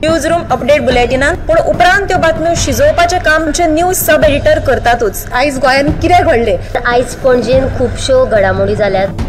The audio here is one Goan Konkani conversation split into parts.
न्यूज रूम अपडेट बुलेटिनान, पूण उपरांत त्यो बातम्यो शिजोवपाचें काम आमचे न्यूज सब एडिटर करतातूच। आयज गोंयांत कितें घडलें, आयज पणजेन खुबश्यो घडामोडी जाल्यात।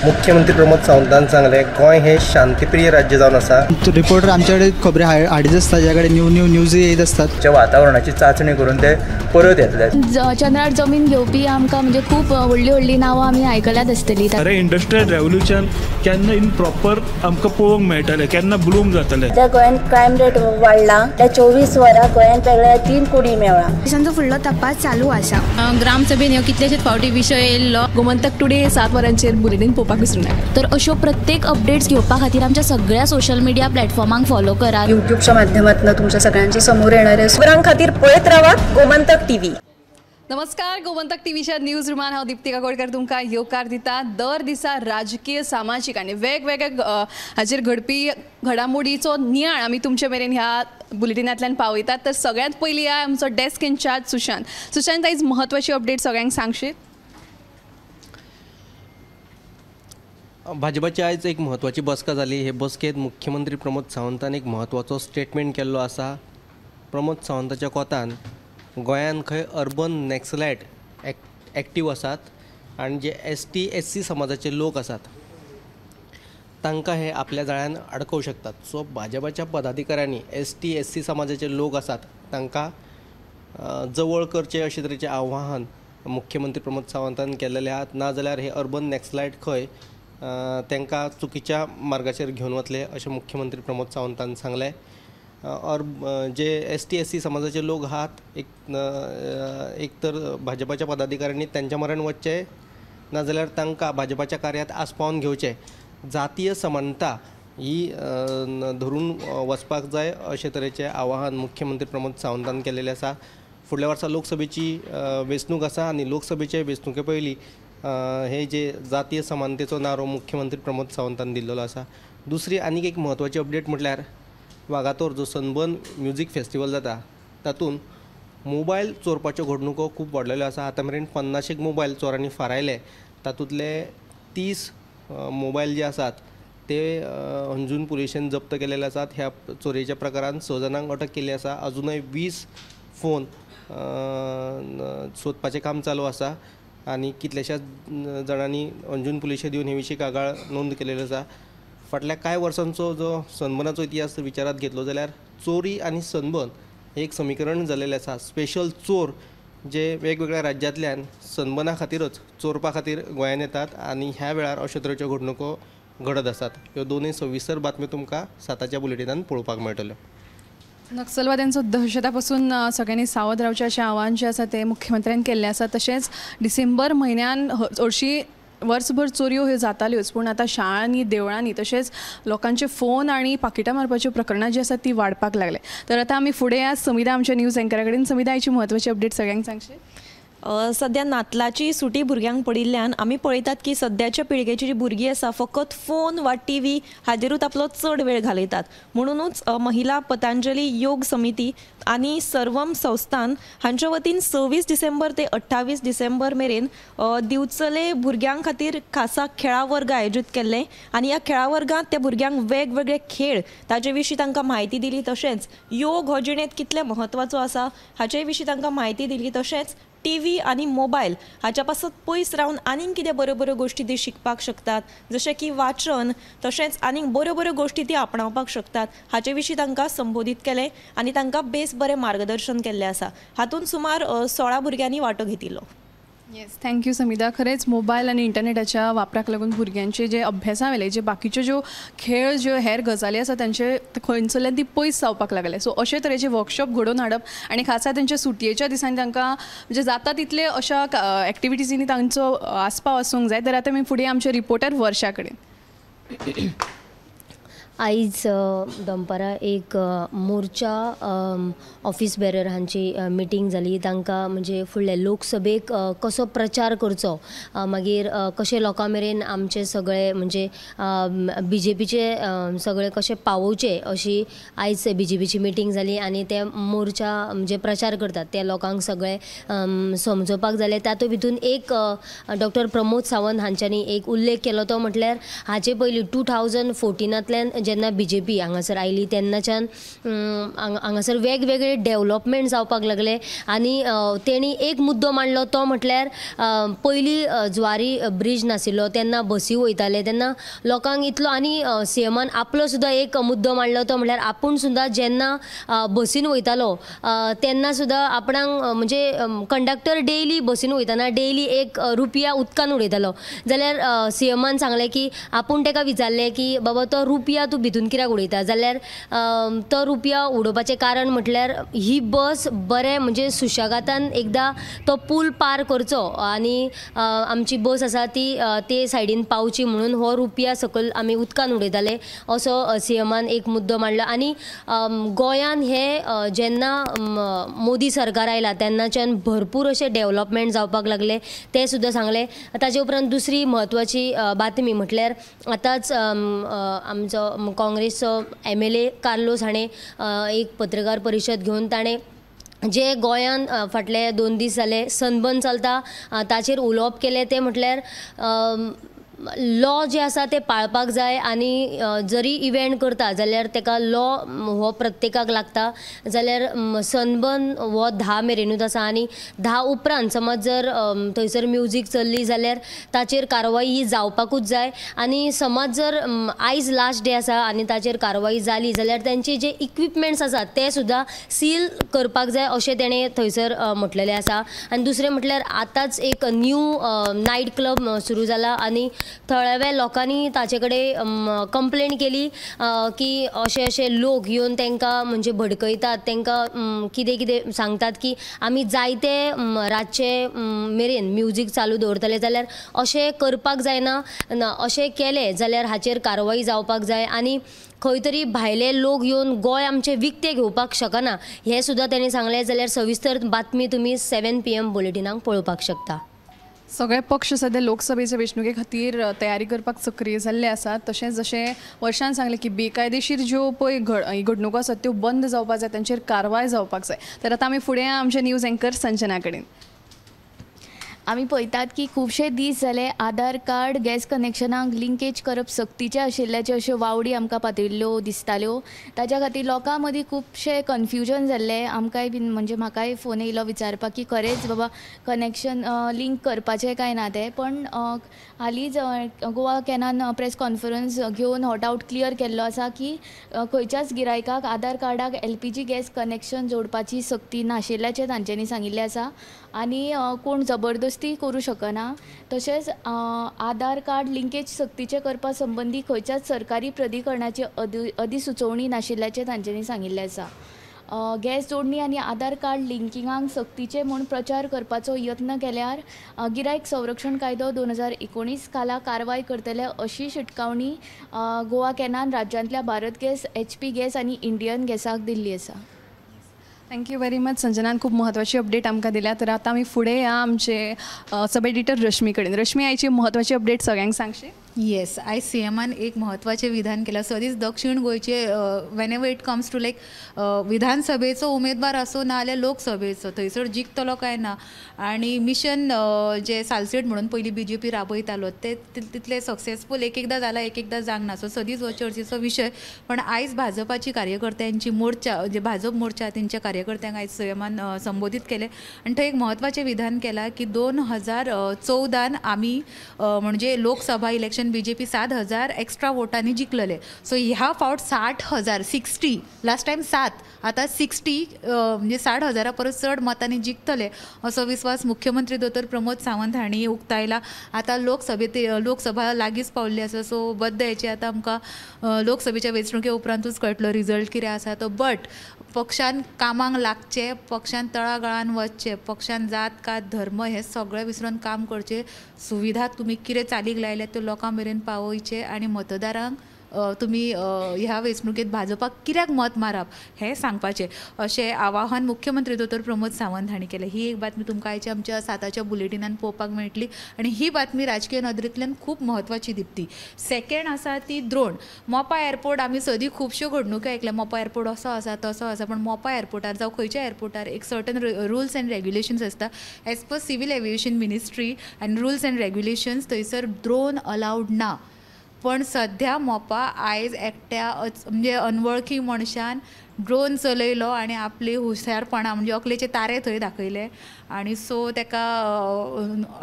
मुख्यमंत्री प्रमोद सावंतान सांगलें, गोंय हे शांतीप्रिय राज्य जावन आसा। रिपोर्टर आमच्याकडे खबरी हाडीत आसता, ज्या कडेन न्यू न्यू न्यूज येत आसतात। वातावरणाची चाचणी करून ते परत येतले। चंद्रार जमीन घेवपी आमकां म्हणजे खूब व्हडली व्हडली नांवां आमी आयकल्यात आसतली। अरे इंडस्ट्रियल रेव्होल्युशन केन्ना इन प्रॉपर आमकां पळोवंक मेळटलें, केन्ना ब्लूम जातलें। त्या गोंयांत क्रायम रेट वाडला, त्या 24 वरां गोंयांत वेगळ्या 3 कोटी मेळ्ळा। पोलिसांचो फुडलो तपास चालू आसा। ग्रामसभेन ह्यो कितलेशेच फावटी विशय येयल्लो। गोमंतक टुडे 7 वरांचेर बुलेटीन पळोवपाक विसरूं नाका। तर अश्यो प्रत्येक अपडेट्स घेवपा खातीर आमच्या सगळ्या सोशल मिडिया प्लॅटफॉर्मांक फॉलो करात। यूट्यूबच्या माध्यमातून तुमच्या सगळ्यांच्या समोर येणारे खबरां खातीर पळयत रावात गोमंतक टीव्ही। नमस्कार, गोमंतक टीव्हीच्या न्यूज रुमान हांव दीप्ती काकोडकर तुमकां येवकार दिता। दर दिसा राजकीय, सामाजीक आनी वेगवेगळे हाचेर घडपी घडामोडीचो नियाळ आमी तुमचे मेरेन ह्या बुलेटिनांतल्यान पावयतात। तर सगळ्यांत पयलीं आमचो डेस्क इन्चार्ज सुशांत। सुशांत, आयज म्हत्वाची अपडेट सगळ्यांक सांगशीत? भाजपाची आयज एक म्हत्वाची बसका जाली। हे बसकेंत मुख्यमंत्री प्रमोद सावंतान एक म्हत्वाचो स्टेटमेंट केल्लो आसा। प्रमोद सावंताच्या कोतान गोंयांत खंय अर्बन नॅक्सलायट एक्टीव आसात आनी जे ST SC समाजाचे लोक आसात तांकां हे आपल्या जाळ्यान अडकोवंक शकतात। सो भाजपाच्या पदाधिकाऱ्यांनी ST SC समाजाचे लोक आसात तांकां जवळ करचे अशे तरेचें आवाहन मुख्यमंत्री प्रमोद सावंतान केल्लें आहा। नाजाल्यार हे अर्बन नॅक्सलायट खंय तांकां चुकीच्या मार्गाचेर घेवन वतले अशें मुख्यमंत्री प्रमोद सावंतान सांगलें। और जे ST SC समाजाचे लोक आहात एक तर भाजपाच्या पदाधिकाऱ्यांनी तांच्या मरण वचचें, नाजाल्यार तांकां भाजपाच्या कार्यांत आस्पावन घेवचें। जातीय समानता ही धरून वचपाक जाय अशे तरेचें आवाहन मुख्यमंत्री प्रमोद सावंतान केल्लें आसा। फुडल्या वर्सा लोकसभेची वेंचणूक आसा आनी लोकसभेचे वेंचणुके पयलीं हे जे जातीय समानतेचो नारो मुख्यमंत्री प्रमोद सावंतान दिल्लो आसा। दुसरी आनीक एक म्हत्वाची अपडेट म्हटल्यार वागातोर जो सनबर्न म्युजीक फेस्टिवल जाता तातूंत मोबायल चोरपाच्यो घडणुको खूब वाडलेल्यो आसा। आतां मेरेन 50 मोबायल चोरांनी फारायले, तातूंतले 30 मोबायल जे आसात ते अंजून पुलिशेन जप्त केलेले आसात। ह्या चोरयेच्या प्रकारान 6 जाणांक अटक केल्ली आसा। अजुनय 20 फोन सोदपाचें काम चालू आसा आनी कितल्याशाच जाणांनी अंजून पुलिशे दिवन हे विशीं कागाळ नोंद केलेली आसा। फाटल्या कांय वर्सांचो जो सनबर्नाचो इतिहास विचारात घेतलो जाल्यार चोरी आनी सनबर्न एक समीकरण जाल्लें आसा। स्पेशल चोर जे वेगवेगळ्या राज्यांतल्यान सनबर्ना खातीरच चोरपा खातीर गोंयांत येतात आनी ह्या वेळार अश्यो तरेच्यो घडणुको घडत आसात। ह्यो दोनूय सविस्तर बातम्यो तुमकां 7च्या बुलेटिनान पळोवपाक मेळटल्यो। नक्षलवाद्यांचो दहशता पासून सगळ्यांनी सावध रावचें अशें आवाहन जें आसा तें मुख्यमंत्र्यान केल्लें आसा। तशेंच डिसेंबर म्हयन्यान हरशीं वर्सभर चोरयो ह्यो जाताल्योच, पूण आतां शाळांनी, देवळांनी तशेंच लोकांचे फोन आनी पाकिटां मारपाच्यो प्रकरणां जीं आसात ती वाडपाक लागले। तर आतां आमी फुडें आज समिधा आमच्या न्यूज एंकरा कडेन। समिधा, आयची म्हत्वाची अपडेट सगळ्यांक सांगशी? सद्या नातलाची सुटी भुरग्यांक पडिल्ल्यान आमी पळयतात की सद्याच्या पिळगेची जी भुरगीं आसा फकत फोन वा टीव्ही हाजेरूच आपलो चड वेळ घालयतात। म्हणुनूच महिला पतंजली योग समिती आनी सर्वम संस्थान हांच्या वतीन 26 डिसेंबर ते 28 डिसेंबर मेरेन दिवचले भुरग्यां खातीर खासा खेळा वर्ग आयोजीत केल्ले आनी ह्या खेळा वर्गांत त्या भुरग्यांक वेगवेगळे खेळ ताजे विशीं तांकां म्हायती दिली, तशेंच योग हो जिणेंत कितले म्हत्वाचो आसा हाचे विशीं तांकां म्हायती दिली, तशेंच टीव्ही आनी मोबायल हाच्या पासत पयस रावन आनीक कितें बऱ्यो बऱ्यो गोश्टी ती शिकपाक शकतात, जशें की वाचन, तशेंच आनीक बऱ्यो बऱ्यो गोश्टी ती आपणावपाक शकतात हाचे विशीं तांकां संबोधीत केलें आनी तांकां बेस बरें मार्गदर्शन केल्लें आसा। हातूंत सुमार 16 भुरग्यांनी वांटो घेतिल्लो। येस, thank you Samidha. खरेंच मोबायल आनी इंटरनेटाच्या वापराक लागून भुरग्यांचे जे अभ्यासा वयले जे बाकीच्यो ज्यो खेळ ज्यो हेर गजाली आसा तांचे खंयसरल्यान ती पयस जावपाक लागले। सो अशे तरेचे वर्कशॉप घडोवन हाडप आनी खासा तेंच्या सुटयेच्या दिसांनी तांकां म्हणजे जाता तितले अशा एक्टिविटीजींनी तांचो आस्पाव आसूंक जाय। तर आतां आमी फुडें आमचे रिपोर्टर वर्षा कडेन। आयज दनपारां एक मोर्चा ऑफिस बेरर हांची मिटींग जाली। तांकां म्हणजे फुडले लोकसभेक कसो प्रचार करचो, मागीर कशें लोकां मेरेन आमचे सगळे म्हणजे बीजेपीचे सगळे कशें पावोवचे अशी आयज बीजेपीची मिटींग जाली आनी ते मोर्चा म्हणजे प्रचार करतात ते लोकांक सगळे समजोवपाक जाले। तातूंत भितून एक डॉक्टर प्रमोद सावंत हांच्यांनी एक उल्लेख केलो तो म्हटल्यार हाचे पयलीं 2014 जे जेन्ना बीजेपी हांगासर आयली तेन्नाच्यान हांगासर वेगवेगळे डेवलपमेंट जावपाक लागले आनी तेणी एक मुद्दो मांडलो तो म्हटल्यार पयलीं ज्वारी ब्रिज नाशिल्लो तेन्ना बसी वयताले तेन्ना लोकांक इतलो आनी सीएमान आपलो सुद्दां एक मुद्दो मांडलो तो म्हटल्यार आपूण सुद्दां जेन्ना बसीन वयतालो तेन्ना सुद्दां आपणाक म्हणजे कंडक्टर डेली बसीन वयतना डेली 1 रुपया उदकान उडयतालो जाल्यार सीएमान सांगलें की आपूण ताका विचारलें की बाबा तो रुपया तूं भितून कित्याक उडयता जाल्यार तो रुपया उडोवपाचें कारण म्हटल्यार ही बस बरें म्हणजे सुशेगादान एकदां तो पूल पार करचो आनी आमची बस आसा ती ते सायडीन पावची म्हणून हो रुपया सकयल आमी उदकान उडयताले असो सीएमान एक मुद्दो मांडलो. आनी गोंयान हे जेन्ना मोदी सरकार आयला तेन्नाच्यान भरपूर अशें डेवलपमेंट जावपाक लागले ते सुद्दां सांगले. ताजे उपरांत दुसरी म्हत्वाची बातमी म्हटल्यार आतांच आमचो काँग्रेसचो MLA Carlos हाणें एक पत्रकार परिशद घेवन ताणें जे गोंयान फाटले 2 दीस जाले सनबर्न चलता ताचेर उलोवप केलें तें म्हटल्यार लॉ जे आसा ते पाळपाक जाय आनी जरी इव्हेंट करता जाल्यार ताका लॉ हो प्रत्येकाक लागता जाल्यार सनबर्न हो 10 मेरेनूच आसा आनी 10 उपरांत समज जर थंयसर म्युजीक चल्ली जाल्यार ताचेर कारवाय ही जावपाकूच जाय आनी समज जर आयज लास्ट डे आसा आनी ताचेर कारवाय जाली जाल्यार तांचे जे इक्विपमेंट्स आसात ते सुद्दां सील करपाक जाय अशें तेणें थंयसर म्हटलेलें आसा. आनी दुसरें म्हटल्यार आतांच एक न्यू नायट क्लब सुरू जाला आनी थळाव्या लोकांनी ताचे कडेन कंप्लेन केली की अशे अशे लोक येवन तांकां म्हणजे भडकयतात तांकां कितें कितें सांगतात की आमी जायते रातचे मेरेन म्युजीक चालू दवरतले जाल्यार अशें करपाक जायना अशें केलें जाल्यार हाचेर कारवाय जावपाक जाय आनी खंय तरी भायले लोक येवन गोंय आमचें विकतें घेवपाक शकना हें सुद्दां तांणी सांगलें. जाल्यार सविस्तर बातमी तुमी 7 PM बुलेटिनाक पळोवपाक शकता. सगळे पक्ष सध्या लोकसभेच्या वेंचणुके खातीर तयारी करपाक सक्रीय जाल्ले आसात. तशेंच जशें वर्षान सांगलें की बेकायदेशीर ज्यो पळय घडणुको आसात त्यो बंद जावपाक जाय, तांचेर कारवाय जावपाक जाय. तर आतां आमी फुडें आमचे न्यूज एंकर संजना कडेन. आमी पळयतात की खुबशे दीस जाले आधार कार्ड गॅस कनेक्शनाक लिंकेज करप सक्तीचें आशिल्ल्याच्यो अश्यो वावडी आमकां पातळिल्ल्यो दिसताल्यो. ताच्या खातीर लोकां मदीं खुबशें कन्फ्युजन जाल्लें. आमकांय बीन म्हणजे म्हाकाय फोन येयलो विचारपाक की खरेंच बाबा कनेक्शन लिंक करपाचें काय ना तें. पण हालींच गोवा कॅनान प्रेस कॉन्फरन्स घेवन हो डावट क्लियर केल्लो आसा की खंयच्याच गिरायकाक आधार कार्डाक LPG gas connection जोडपाची सक्ती नाशिल्ल्याचें तांच्यांनी सांगिल्लें आसा आनी कोण जबरदस्ती करूं शकना. तशेंच आधार कार्ड लिंकेज सक्तीचें करपा संबंदी खंयच्याच सरकारी प्राधिकरणाची अधिसुचोवणी नाशिल्ल्याचें तांच्यांनी सांगिल्लें आसा. गॅस जोडणी आनी आधार कार्ड लिंकिंगाक सक्तीचें म्हूण प्रचार करपाचो यत्न केल्यार गिरायक संरक्षण कायदो 2019 खाला कारवाय करतले अशी शिटकावणी गोवा कॅनान राज्यांतल्या भारत गॅस, HP gas आनी इंडियन गॅसाक दिल्ली आसा. Thank you very much संजनान, खूब म्हत्वाची अपडेट आमकां दिल्या. तर आतां आमी फुडें या आमचे सब एडिटर रश्मी कडेन. रश्मी, आयची म्हत्वाची अपडेट सगळ्यांक सांगशी? येस, आयज सीएमान एक म्हत्वाचें विधान केलां. सदींच दक्षीण गोंयचे whenever it comes to like विधानसभेचो उमेदवार आसूं ना जाल्यार लोकसभेचो थंयसर जिखतलो काय ना आनी मिशन जे सालसेट म्हणून पयलीं बीजेपी राबयतालो ते तितले सक्सेसफूल एक एकदां जाला एक एकदां जावंक ना. सो सदींच हो चर्चेचो विशय. पण आयज भाजपाची कार्यकर्त्यांची मोर्चा जे भाजप मोर्चा तेंच्या कार्यकर्त्यांक आयज सीएमान संबोधीत केलें आनी थंय एक म्हत्वाचें विधान केलां की 2014 आमी म्हणजे लोकसभा इलेक्शन बीजेपी 7,000 एक्स्ट्रा वोटांनी जिखलेले. सो ह्या फावट 60,000 60 लास्ट टायम 7 आतां 60 म्हणजे 60,000 परस चड मतांनी जिखतले असो विस्वास मुख्यमंत्री दोतोर प्रमोद सावंत हांणी उक्तायला. आतां लोकसभा लागींच पावल्ली आसा. सो बद्द हेचे आतां आमकां लोकसभेच्या वेंचणुके उपरांतूच कळटलो रिजल्ट कितें आसा तो. बट पक्षान कामाक लागचें, पक्षान तळागाळान वचचें, पक्षान जात कात धर्म हें सगळें विसरून काम करचें. सुविधा तुमी कितें चालीक लायल्या त्यो लोकां मेरेन पावयचें आनी मतदारांक तुमी ह्या वेंचणुकेंत भाजपाक कित्याक मत मारप हें सांगपाचें अशें आवाहन मुख्यमंत्री दोतोर प्रमोद सावंत हांणी केलें. ही एक बातमी तुमकां आयच्या आमच्या 7च्या बुलेटिनान पळोवपाक मेळटली आनी ही बातमी राजकीय नदरेंतल्यान खूब म्हत्वाची दिपती. सेकेंड आसा ती द्रोण. मोपा एअरपोर्ट आमी सदीं खुबश्यो घडणुको आयकल्या, मोपा एअरपोर्ट असो आसा तसो आसा, पण मोपा एअरपोर्टार जावं खंयच्या एअरपोर्टार एक सर्टन रुल्स एंड रेग्युलेशन्स आसता. As per civil aviation ministry and rules and regulations थंयसर ड्रोन अलावड ना. पण सध्या मोपा आयज एकट्या म्हणजे अनवळखी मनशान ड्रोन चलयलो आनी आपली हुशारपणां म्हणजे अकलेचे तारे थंय दाखयले आनी सो तेका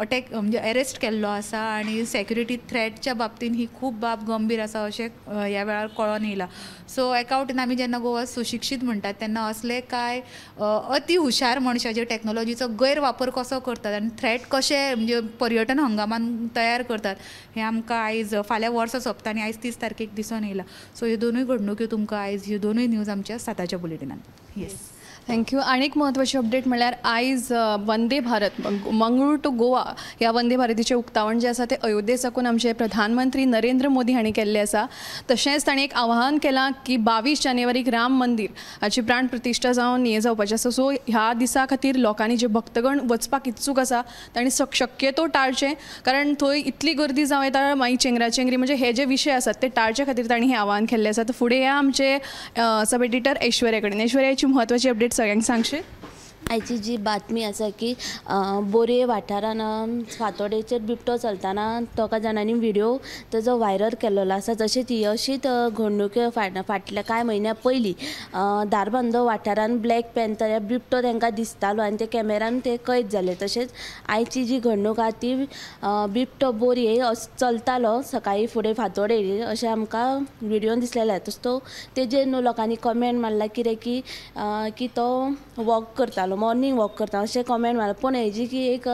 अटॅक म्हणजे एरेस्ट केल्लो आसा आनी सेक्युरिटी थ्रेटच्या बाबतीन ही खूब बाब गंभीर आसा अशें ह्या वेळार कळोन येयलां. सो एका वटेन आमी जेन्ना गोवा सुशिक्षीत म्हणटात तेन्ना असले कांय अति हुशार मनशाचे टॅक्नोलॉजीचो गैरवापर कसो करतात आनी थ्रेट कशे म्हणजे पर्यटन हंगामान तयार करतात हें आमकां आयज फाल्यां वर्सां सोंपता आनी आयज 30 तारखेक दिसून येयलां. सो ह्यो दोनूय घडणुक्यो तुमकां आयज ह्यो दोनूय न्यूज आमच्या 7च्या बुलेटिनान. येस, thank you. आनी एक म्हत्वाची अपडेट म्हणल्यार आयज वंदे भारत मंगळूर टू गोवा ह्या वंदे भारतीचें उक्तावण जें आसा तें अयोध्ये साकून आमचे प्रधानमंत्री नरेंद्र मोदी हांणी केल्लें आसा. तशेंच तांणी एक आवाहन केलां की 22 जानेवारीक राम मंदीर हाची प्राण प्रतिश्ठा जावन हें जावपाचें आसा. सो ह्या दिसा खातीर लोकांनी जे भक्तगण वचपाक इत्सूक आसा तांणी शक्यतो टाळचें, कारण थंय इतली गर्दी जावं येता, मागीर चेंगराचेंगरी म्हणजे हे जे विशय आसात ते टाळचे खातीर तांणी हें आवाहन केल्लें आसा. तर फुडें ह्या आमचे सब एडिटर ऐश्वर्या कडेन. ऐश्वर्याची म्हत्वाची अपडेट सगळ्यांक सांगशे. आयची जी बातमी आसा की बोरये वाठारान फातोडेचेर बिबटो चलतना दोगा जाणांनी व्हिडिओ ताजो व्हायरल केल्लो आसा. तशेंच ही अशीच घडणूक फाटल्या कांय म्हयन्या पयलीं धारबांदो वाठारान ब्लॅक पॅन्थर ह्या बिबटो तांकां दिसतालो आनी ते कॅमेरान ते कैद जाले. तशेंच आयची जी घडणूक आसा ती बिबटो बोरये चलतालो सकाळीं फुडें फांतोडेर अशें आमकां व्हिडियोन दिसलेलें. तसो तो तेजेर न्हू लोकांनी कमेंट मारला कितें की की तो वॉक करतालो, मॉर्निंग वॉक करता अशें कमेंट मारला. पूण हेजी की एक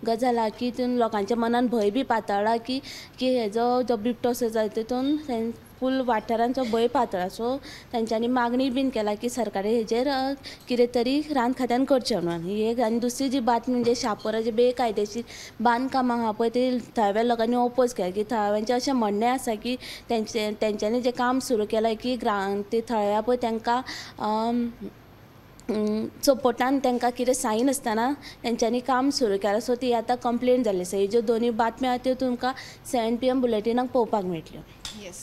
गजाल आहा की तितून लोकांच्या मनान भंय बी पातळ्ळा की की हेजो जो बिबटो असो जाता तितून फूल वाठारांचो भंय पातळ्ळा. सो तांच्यांनी मागणी बीन केला की सरकारी हेजेर कितें तरी रान खात्यान करचें म्हणून. ही एक. आनी दुसरी जी बातमी म्हणजे शापोराचे बेकायदेशीर बांदकामां आहा पळय ती थळाव्या लोकांनी ओपोज केला की थळाव्यांचें अशें म्हणणें आसा की तेंच्यांनी जें काम सुरू केलां की ते थळाव्या पळय तांकां सपोर्टान तांकां कितें सांगिनासतना तेंच्यांनी काम सुरू केलां. सो ती आतां कंप्लेन जाल्ली आसा. ह्यो ज्यो दोनूय बातम्यो आहा त्यो तुमकां 7 PM बुलेटिनाक पळोवपाक मेळटल्यो. येस,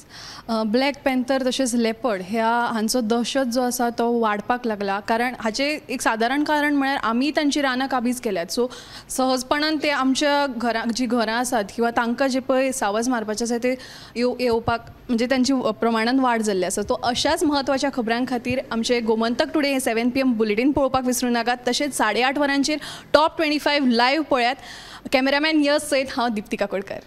ब्लॅक पॅन्थर तशेंच लेपर्ड ह्या हांचो दहशत जो आसा तो वाडपाक लागला, कारण हाचें एक सादारण कारण म्हळ्यार आमी तांची रानां काबीज केल्यात. सो सहजपणान ते आमच्या घरां जीं घरां आसात किंवा तांकां जे पळय सावज मारपाचें आसा ते येवपाक म्हणजे तांची प्रमाणान वाड जाल्ली आसा. तो अशाच म्हत्वाच्या खबरां खातीर आमचे गोमंतक टुडे हे 7 PM bulletin पळोवपाक विसरूं नाकात. तशेंच 8:30 वरांचेर टॉप 25 लायव्ह पळयात. कॅमेरामॅन यश सयत हांव Deepti Kakodkar.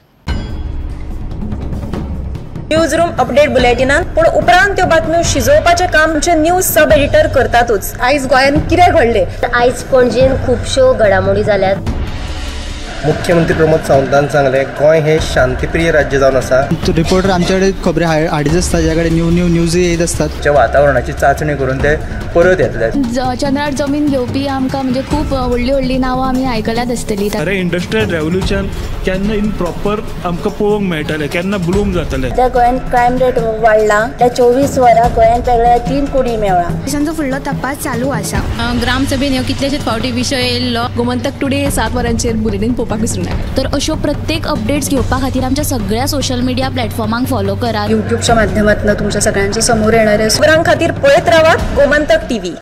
News room update बुलेटिनान पूण उपरांत त्यो बातम्यो शिजोवपाचें काम आमचे न्यूज सब एडिटर करतातूच. आयज गोंयांत कितें घडलें, आयज पणजेन खुबश्यो घडामोडी जाल्यात. मुख्यमंत्री प्रमोद सावंतान सांगलें गोंय हे शांतीप्रिय राज्य जावन आसा. रिपोर्टर आमच्याकडे खबरी हाडीत आसता, ज्या कडेन न्यू न्यू न्यूज येत आसतात. वातावरणाची चाचणी करून ते परत येतले. चंद्रार जमीन घेवपी आमकां म्हणजे खूब व्हडली व्हडली नांवां आमी आयकल्यात आसतली. अरे इंडस्ट्रियल रेव्होल्युशन केन्ना इन प्रॉपर आमकां पळोवंक मेळटलें, केन्ना ब्लूम जातलें. सध्या गोंयांत क्रायम रेट वाडला. त्या 24 वरां गोंयांत वेगळ्या 3 कोटी मेळ्ळा. पोलिसांचो फुडलो तपास चालू आसा. ग्रामसभेन ह्यो कितलेशेच फावटी विशय येयल्लो. गोमंतक टुडे 7 वरांचेर बुलेटीन पळोवपाक विसरूं नाका. तर अश्यो प्रत्येक अपडेट्स घेवपा खातीर आमच्या सगळ्या सोशल मिडिया प्लॅटफॉर्मांक फॉलो करात. यूट्यूबच्या माध्यमातून तुमच्या सगळ्यांच्या समोर येणाऱ्या खबरां खातीर पळयत रावात गोमंतक टीव्ही.